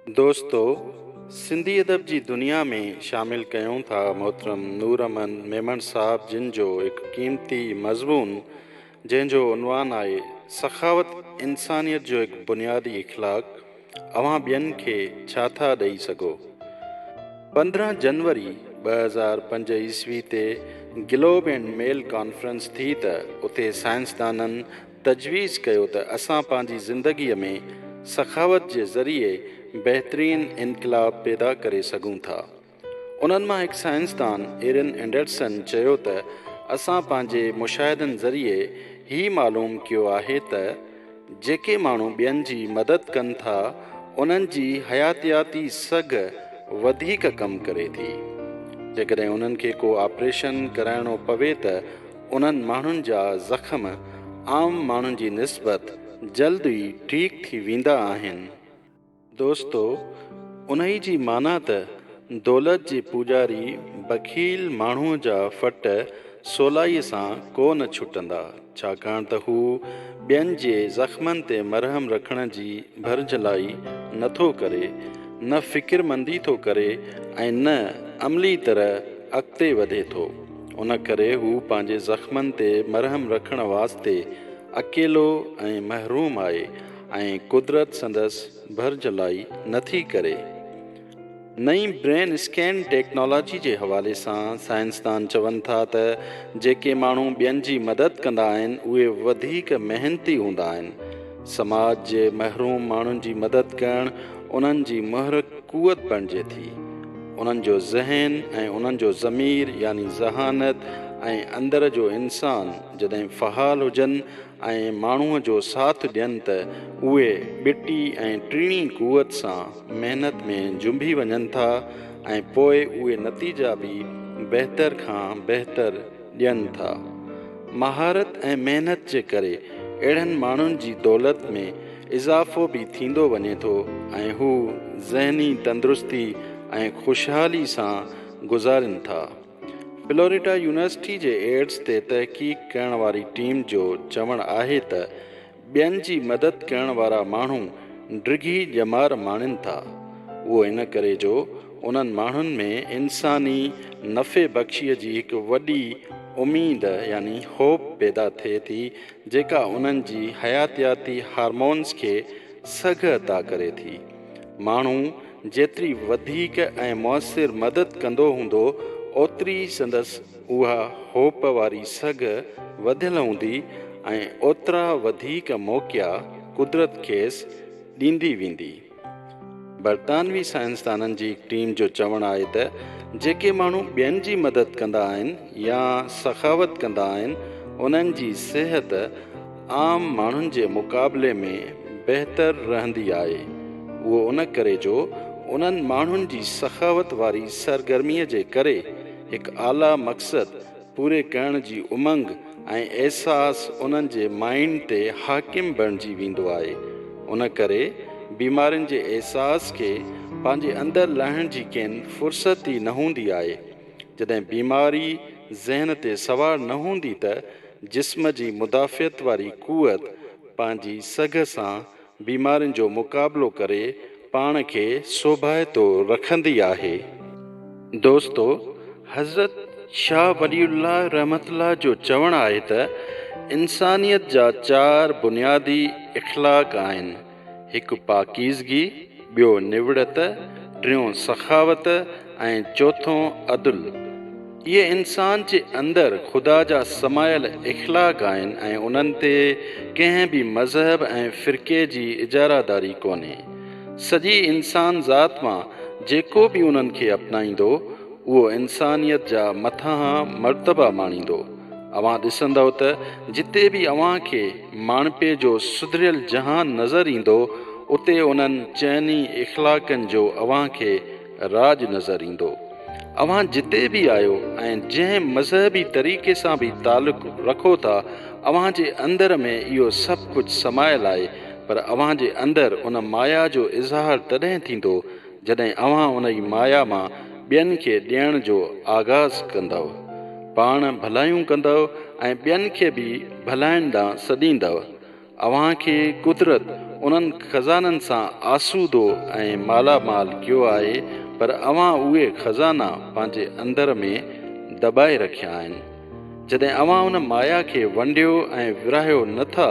دوستو! سنڌي ادب جي دنيا ۾ شامل ڪيون ٿا محترم نور احمد ميمڻ صاحب جن جو هڪ قيمتي مضمون جنهن جو عنوان آهي سخاوت انسانيت جو هڪ بنيادي اخلاق اوهان ٻين کي ڇا ٿا ڏئي سگهو؟ 15 جنوري 2005 عيسوي تي گلوب اينڊ ميل ڪانفرنس ٿي ته اتي سائنسدانن تجويز ڪيو ته اسان پنهنجي زندگيء ۾ سخاوت جي ذريعي بهترين انقلاب پيدا ڪري سگهون ٿا. انهن مان هڪ سائنسدان ايرن اينڊرسن چيو ته اسان پنهنجي مشاهدن ذريعي هي معلوم ڪيو آهي ته جيڪي ماڻهو ٻين جي مدد ڪن ٿا انهن جي حياتياتي سگهه وڌيڪ ڪم ڪري ٿي. جيڪڏهن انهن کي ڪو آپريشن ڪرائڻو پوي ته انهن ماڻهن جا زخم عام ماڻهن جي نسبت جلد ئي ٺيڪ ٿي ويندا آهن. دوستو! انهي جي معنيٰ ته دولت جي پوڄاري بخيل ماڻهوء جا ڦٽ سولائيء سان ڪو نه ڇٽندا، ڇاڪاڻ ته هو ٻين جي زخمن تي مرهم رکڻ جي ڀرجهلائي نه ٿو ڪري، نه فڪرمندي ٿو ڪري ۽ نه عملي طرح اڳتي وڌي ٿو. ان ڪري هو پنهنجي زخمن تي مرهم رکڻ واسطي اڪيلو ۽ محروم آهي ۽ قدرت سندس ڀرجهلائي نٿي ڪري. نئين برين اسڪين ٽيڪنالاجي جي حوالي سان سائنسدان چون ٿا ته جيڪي ماڻهو ٻين جي مدد ڪندا آهن اهي وڌيڪ محنتي هوندا آهن. سماج جي محروم ماڻهن جي مدد ڪرڻ انهن جي محرڪ قوت بڻجي ٿي. انهن جو ذهن ۽ انهن جو ضمير يعني ذهانت ۽ اندر جو انسان جڏهن فعال هجن ۽ ماڻهوء جو ساٿ ڏين ته اهي ٻٽي ۽ ٽيڻي قوت سان محنت ۾ جنبي وڃن ٿا ۽ پوء اهي نتيجا به بهتر کان بهتر ڏين ٿا. مهارت ۽ محنت جي ڪري اهڙن ماڻهن جي دولت ۾ اضافو به ٿيندو وڃي ٿو ۽ هو ذهني تندرستي ۽ خوشحالي سان گذارين ٿا. فلوريڊا يونيورسٽي جي ايڊز تي تحقيق ڪرڻ واري ٽيم جو چوڻ آهي ته ٻين جي مدد ڪرڻ وارا ماڻهو ڊگهي ڄمار ماڻين ٿا. اهو ان ڪري جو انهن ماڻهن ۾ انساني نفعي بخشيء جي هڪ وڏي اميد يعني Hope پيدا ٿئي ٿي جيڪا انهن جي حياتياتي هارمونز کي سگهه عطا ڪري ٿي. ماڻهو جيتري وڌيڪ ۽ مؤثر مدد ڪندو هوندو اوتري سندس اها هوپ واري سگهه وڌيل هوندي ۽ اوترا وڌيڪ موقعا قدرت کيس ڏيندي ويندي. برطانوي سائنسدانن جي هڪ ٽيم جو چوڻ آهي ته جيڪي ماڻهو ٻين جي مدد ڪندا آهن يا سخاوت ڪندا آهن انهن جي صحت عام ماڻهن جي مقابلي ۾ بهتر رهندي آهي اهو ان ڪري جو انهن ماڻهن جي سخاوت واري سرگرمي جي ڪري هڪ اعليٰ مقصد پوري ڪرڻ جي امنگ ۽ احساس انهن جي مائينڊ تي حاڪم بڻجي ويندو آهي ان ڪري بيمارين جي احساس کي پنهنجي اندر لاهڻ جي کين فرصت ئي نه هوندي آهي جڏهن بيماري ذهن تي سوار نه هوندي ته جسم جي مدافعت واري قوت پنهنجي سگهه سان بيمارين جو مقابلو ڪري پاڻ کي سوڀائتو رکندي آهي. دوستو! حضرت شاهه ولي الله رحمة الله جو چوڻ آهي ته انسانيت جا چار بنيادي اخلاق آهن، هڪ پاڪيزگي، ٻيو نوڙت، ٽيون سخاوت ۽ چوٿون عدل. اهي انسان جي اندر خدا جا سمايل اخلاق آهن ۽ انهن تي ڪنهن به مذهب ۽ فرقي جي اجاره داري ڪونهي. سڄي انسان ذات مان جيڪو به انهن کي اپنائيندو، اهو انسانيت جا مٿانهان مرتبا ماڻيندو. اوهان ڏسندؤ ته جتي به اوهان کي ماڻهپي جو سڌريل جهان نظر ايندو، اتي انهن چئني اخلاقن جو اوهان کي راڄ نظر ايندو. اوهان جتي به آهيو ۽ جنهن مذهبي طريقي سان به تعلق رکو ٿا، اوهان جي اندر ۾ اهو سڀ ڪجهه سمايل آهي، پر اوهان جي اندر ان مايا جو اظهار تڏهن ٿيندو، جڏهن اوهان انهي مايا مان ٻين کي ڏيڻ جو آغاز ڪندؤ. پاڻ ڀلايون ڪندؤ ۽ ٻين کي به ڀلاين ڏانهن سڏيندؤ. اوهان کي قدرت انهن خزانن سان آسودو ۽ مالا مال ڪيو آهي پر اوهان اهي خزانا پنهنجي اندر ۾ دٻائي رکيا آهن. جڏهن اوهان ان مايا کي ونڊيو ۽ ورهايو نه ٿا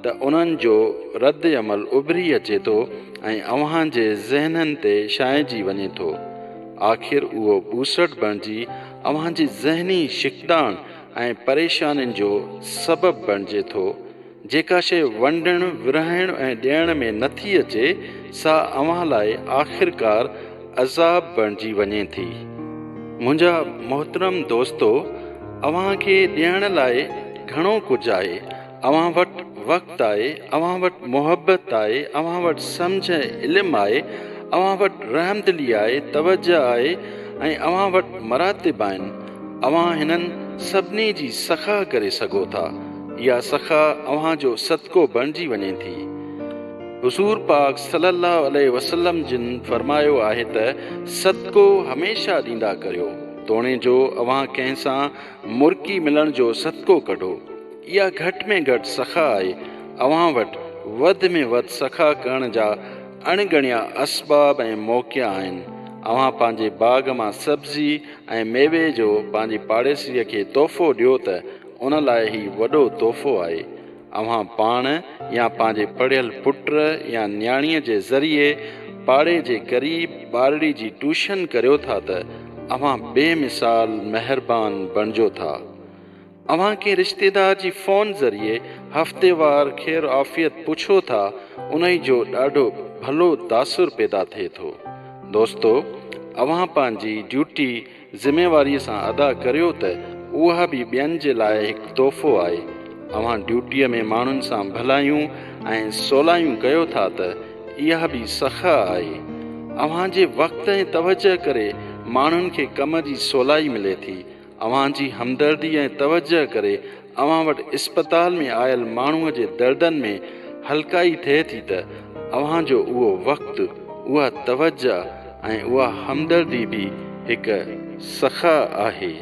ته انهن جو رد عمل اڀري اچي ٿو ۽ اوهان جي ذهنن تي ڇانئجي وڃي ٿو. آخر اهو ٻوسٽ بڻجي اوهان جي ذهني ڇڪتاڻ ۽ پريشانين جو سبب بڻجي ٿو. جيڪا شيء ونڊڻ، ورهائڻ ۽ ڏيڻ ۾ نه ٿي اچي، سا اوهان لاء آخرڪار عذاب بڻجي وڃي ٿي. منهنجا محترم دوستو! اوهان کي ڏيڻ لاء گهڻو ڪجهه آهي. اوهان وٽ وقت آهي، اوهان وٽ محبت آهي، اوهان وٽ سمجهه ۽ علم آهي، اوهان وٽ رحمدلي آهي، توجهه آهي ۽ اوهان وٽ مراتب آهن. اوهان هنن سڀني جي سخا ڪري سگهو ٿا. اها سخا اوهان جو صدقو بڻجي وڃي ٿي. حضور پاڪ صلي الله عليه وسلم جن فرمايو آهي ته صدقو هميشه ڏيندا ڪريو، توڻي جو اوهان ڪنهن سان مرڪي ملڻ جو صدقو ڪڍو. اها گهٽ ۾ گهٽ سخا آهي. اوهان وٽ وڌ ۾ وڌ سخا ڪرڻ جا اڻ ڳڻيا اسباب ۽ موقعا آهن. اوهان پنهنجي باغ مان سبزي ۽ ميوي جو پنهنجي پاڙيسريء کي تحفو ڏيو ته ان لاء هي وڏو تحفو آهي. اوهان پاڻ يا پنهنجي پڙهيل پٽ يا نياڻيء جي ذريعي پاڙي جي غريب ٻارڙي جي ٽيوشن ڪريو ٿا ته اوهان بي مثال مهربان بڻجو ٿا. اوهان ڪنهن رشتيدار جي فون ذريعي هفتيوار خير عافيت پڇو ٿا انهي جو ڏاڍو ڀلو تاثر پيدا ٿئي ٿو. دوستو اوهان پنهنجي ڊيوٽي ذميواريء سان ادا ڪريو ته اها به ٻين جي لاء هڪ تحفو آهي. اوهان ڊيوٽيء ۾ ماڻهن سان ڀلايون ۽ سولايون ڪيو ٿا ته اها به سخا آهي. اوهان جي وقت ۽ توجهه ڪري ماڻهن کي ڪم جي سولائي ملي ٿي. اوهان جي همدردي ۽ توجهه ڪري اوهان وٽ اسپتال ۾ آيل ماڻهوء جي دردن ۾ هلڪائي ٿئي ٿي ته اوهان جو اهو وقت، اها توجهه ۽ اها همدردي به هڪ سخا آهي.